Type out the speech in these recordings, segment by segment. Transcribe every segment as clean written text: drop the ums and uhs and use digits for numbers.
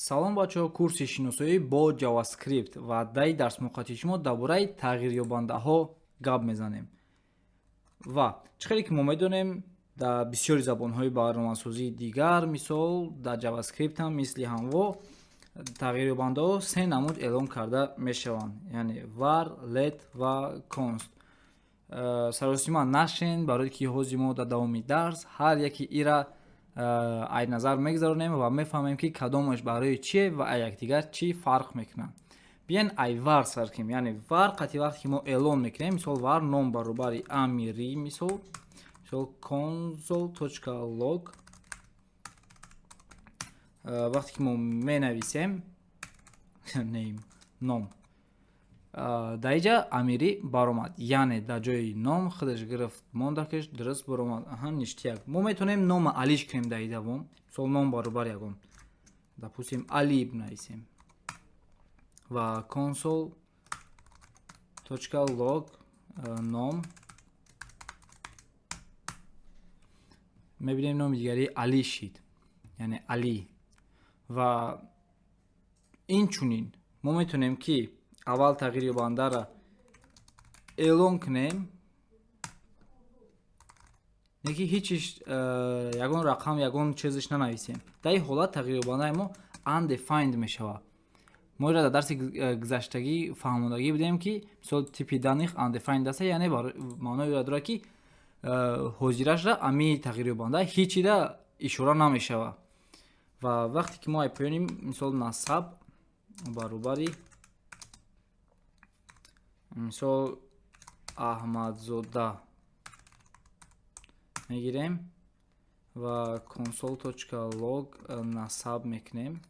Салом, бачаҳо! Курси шиносоӣ бо JavaScript ва дар дарсмуқати шумо дар бораи тағйирёбандаҳо гап мезанем. Ва чӣ хеле ки мо медонем, дар бисёри забонҳои барномасозии дигар, мисол, дар JavaScript ҳам мисли ҳамво тағйирёбандаҳо се намуд эълон карда мешаванд, яъне var, let ва const. Саросима нашен, барое ки ҳозир мо дар давоми дарс ҳар яки ира ай назар мегузаронем ва мефаҳмем, ки кадомаш барои чие ва ай якдигар чӣ фарқ мекунанд. Биён, ай var сар кунем, яъне var қати вақте ки мо эълон мекунем, мисол, var ном баробари Амири, мисол, console.log, вақте ки мо менависем name, ном, дар инҷа Амирӣ баромад, яъне дар ҷои ном худаш гирифт, мондакаш дуруст баромад. Аҳа, ништяк. Мо метавонем нома алиш кунем дар и давом, мисол, ном баробар ягон, допустим, Али бинависем ва console.log ном, мебинем, номи дигари Али шид, яъне Али. Ва инчунин мо метавонем, ки аввал тағйирёбандаро эълон кунем, не ки ҳечиш ягон рақам, ягон чизиш нанависем. Дар ин ҳолат тағйирёбандаи мо undefined мешавад. Мо ира дар дарси гузаштагӣ фаҳмондагӣ будем, ки мисол, типи данных undefined аст, яъне маънои ӯро дорад, ки ҳозирашра ами тағйирёбанда ҳечида ишора намешавад. Ва вақте ки мо ай поёни, мисол, насаб баробари, мисол, Аҳмадзода мегирем ва console.log насаб мекунем,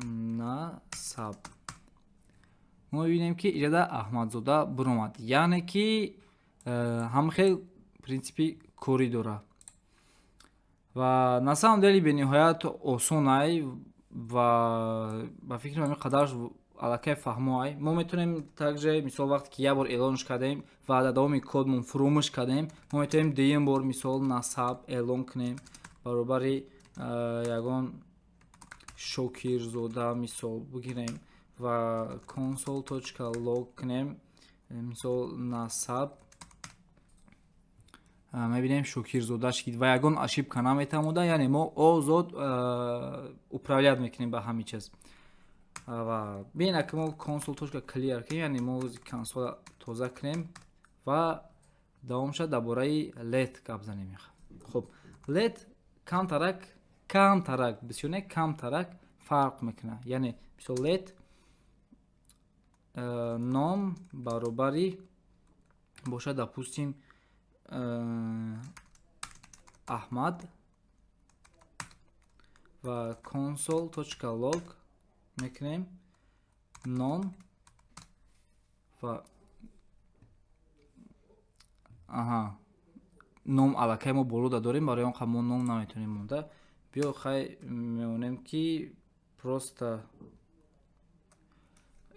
насаб, мо мебинем, ки иҷода Аҳмадзода биромад, яъне ки ҳама хел принсипи корӣ дорад. Ва на самом деле бениҳоят осонай ва ба фикрам, ҳамин қадарш аллакай фаҳмоай. Мо метавонем также, мисол, вақте ки як бор эълонш кардем ва дар давоми кодмон фуромӯш кардем, мо метавонем дуюм бор, мисол, насаб эълон кунем баробари ягон Шокирзода, мисол, бигирем ва console.log кунем, мисол, насаб, мебинем, Шокирзода шид ва ягон ошибка наметамода, яъне мо озод управлять мекунем ба ҳамин чиз. Ва биен, ака, мо console.clear кунем, яъне мо консола тоза кунем ва давом шад, дар бораи let гап занем. Хуб, let камтарак, камтарак, бисёр не, камтарак фарқ мекунад, яъне, мисол, let ном баробари бошад, допустим, Аҳмад ва console.log мекунем ном ва аҳа, ном аллакай мо болода дорем, барои он қа мо ном наметавонем монда. Биё, хай, мемонем, ки просто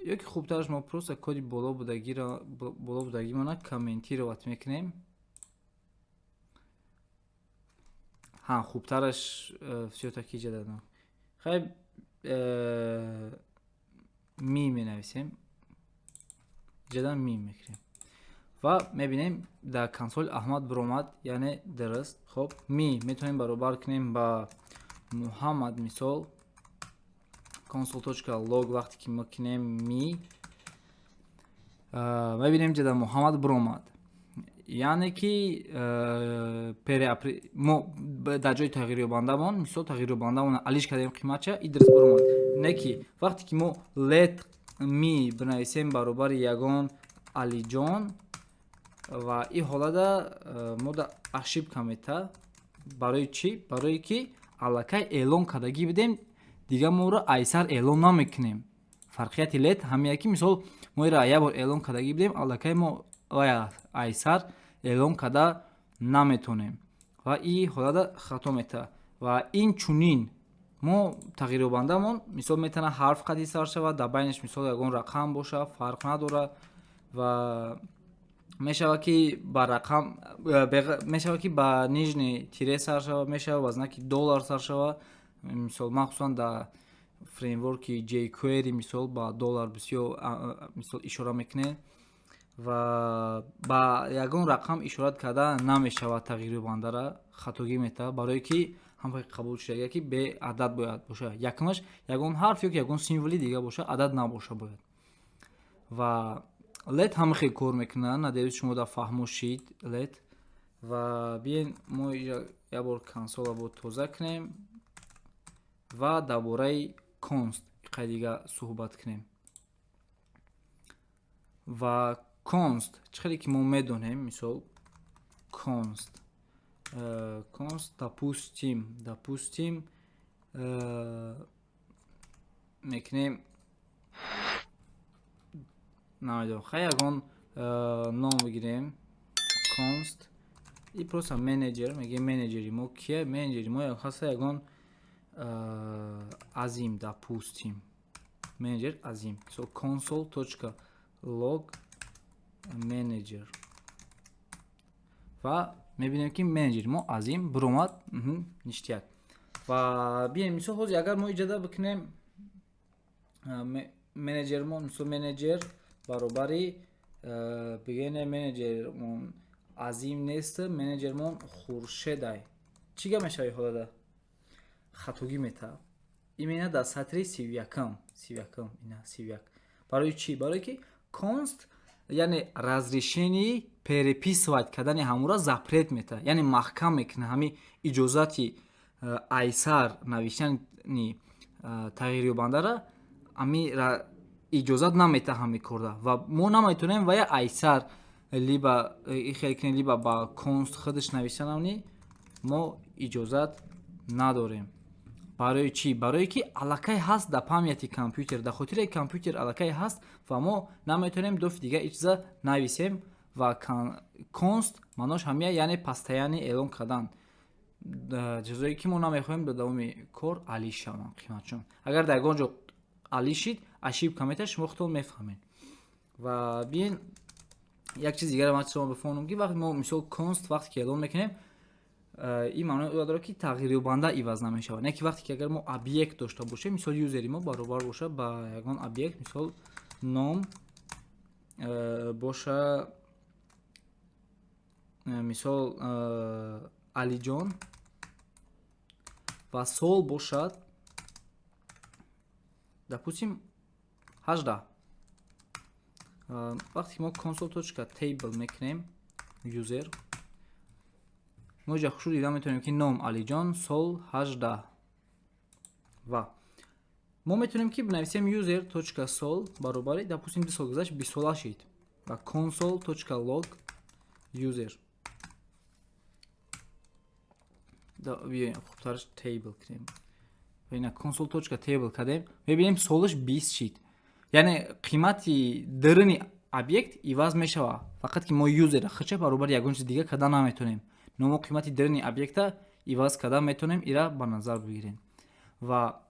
ё ки хубтараш мо просто коди боло будагимона комментировать мекунем. Ҳа, хубтараш всё-таки ҷададам. Хай, ми менависем, ҷадан ми мекунем ва мебинем, дар консоль Аҳмад биромад, яъне дуруст. Хоб, ми метавонем баробар кунем ба Муҳаммад, мисол, console.log, вақте ки мо кунем ми, мебинем, ҷада Муҳаммад биромад, яъне ки мо дар ҷои тағйирёбандамон, мисол, тағйирёбандамон алиш кардем қиматча, и дуруст биромад. Не ки вақте ки мо let ми бинависем баробари ягон Алиҷон ва ин ҳолада мо да ошибка мета. Барои чӣ? Барое ки аллакай эълон кардагӣ будем, дигар моро айсар эълон намекунем. Фарқияти let ҳамия ки, мисол, мо ира як бор эълон кардагӣ будем, аллакай мо айсар эълон карда наметонем ва ин ҳолада хато мета. Ва ин чунин мо тағйирёбандамон, мисол, метавонад ҳарф қади сар шавад, дар байнаш, мисол, ягон рақам бошад, фарқ надорад. Ва Мешавад, ки ба рақам мешавад, ки ба нижний тире сар шава, мешавад ба знаки доллар сар шава. Мисол, махсусан дар фреймворки jQuery, мисол, ба доллар бисёр, мисол, ишора мекунед ва ба ягон рақам ишорат карда намешавад. Тағйирёбандара хатогӣ метавад, барое ки ҳамаи қабул шудага, ки бе адад бояд бошад. Якумаш, ягон ҳарф ё ки ягон символи дига боша, адад набоша бояд. Ва let ҳама хел кор мекунад. Надеюсь, шумо дар фаҳмо шид let. Ва биен, мо як бор консола бо тоза кунем ва дар бораи const қай дига суҳбат кунем. Ва const, чӣ хеле ки мо медонем, мисол, const, допустим, мекунем, намедонам, хай, ягон ном бигирем, const и просто менеҷер мегӯем. Менеҷери мо кия? Менеҷери мо ҳаста ягон Азим, допустим, менеҷер Азим. So console.log manager ва мебинем, ки менеҷери мо Азим биромад, ништяк. Ва бием, мисол, ҳозир агар мо иҷода бикунем менеҷермон, мисол, менеҷер баробари, бигӯем, менеҷермон Азим нест, менеҷермон Хуршедай, чӣ гап мешавад? Ҳолада хатогӣ метавад именно дар сатри 31-м, 31-м, ина 31. Барои чӣ? Барое ки const, яъне разрешение переписывать кардани ҳамура запрет метавад, яъне маҳкам мекунад. Ҳами иҷозати айсар навиштани тағйирёбандара ами иҷозат наметаҳад ҳами корда ва мо наметавонем вая айсар либо ихел кунем, либо ба const худаш навиштанамни мо иҷозат надорем. Барои чӣ? Барое ки аллакай ҳаст дар памяти компютер, дар хотираи компютер аллакай ҳаст ва мо наметавонем дофи дига ҳеҷ чиза нависем. Ва const маънош ҳамия, яъне постоянно эълон кардан чизое, ки мо намехоҳем дар давоми кор али шаванд қиматшон. Агар дар ягон ҷо али шид, ошибка метавад, шумо худтон мефаҳмед. Ва биен, як чиз дигара ман шумо бифаҳмонам, ки вақте мо, мисол, const вақте ки эълон мекунем, ин маънои ӯро дорад, ки тағйирёбанда иваз намешавад. Не ки вақте ки агар мо объект дошта бошем, мисол, юзери мо баробар боша ба ягон объект, мисол, ном боша, мисол, Алиҷон ва сол бошад, допустим, 18, вақте ки мо console.table мекунем user, мо иҷа хушрӯ дида метавонем, ки ном Алиҷон, сол 18. Ва мо метавонем, ки бинависем user.сол баробари, допустим, 2 сол гузашт, 20-сола шид ва console.log user. Хубтараш table кунем. Ина console.table кардем, мебинем, солаш 20 шид, яъне қимати даруни объект иваз мешавад. Фақат ки мо юзера хича баробари ягон чиз дига карда наметавонем, но мо қимати даруни объекта иваз карда метавонем. Ира ба назар бигирем. Ва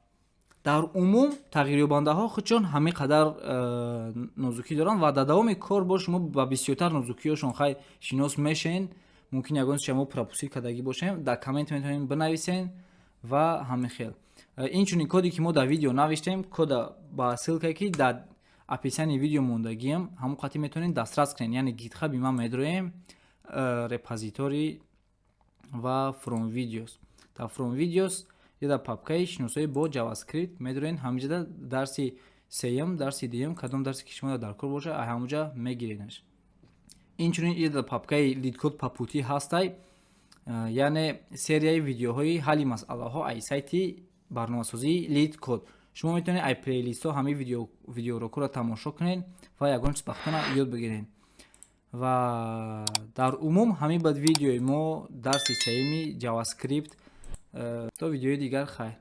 дар умум тағйирёбандаҳо худшон ҳамин қадар нозукӣ доранд ва дар давоми кор бо шумо ба бисёртар нозукиҳошон, хай, шинос мешен. Мумкин ягон чиз мо пропустить кардагӣ бошем, дар коммент метавонем бинависен. Ва ҳамин хел, инчунин коде, ки мо дар видео навиштем, кода ба ссылкае, ки дар описании видео мондагиам, ҳамон қатӣ метавонед дастрас кунед. Яъне GitHub и ман медроем, репозиторий ва from videos. Дар from videos ё дар папкаи шиносоӣ бо JavaScript медроен, ҳаминҷода дарси сеюм, дарси дуюм, кадом дарсе, ки шумо дар кор боша, ҳамонҷа мегиренаш. Инчунин ё дар папкаи LeetCode по пути ҳастай, яъне серияи видеоҳои ҳалли масъалаҳо ай сайти барномасозии LeetCode. Шумо метавонед ай плейлистҳо ҳамаи видеоурокҳоро тамошо кунед ва ягон чиз бахтона ёд бигиред. Ва дар умум ҳамин бад видеои мо, дарси сеюми JavaScript. То видеои дигар, хайр.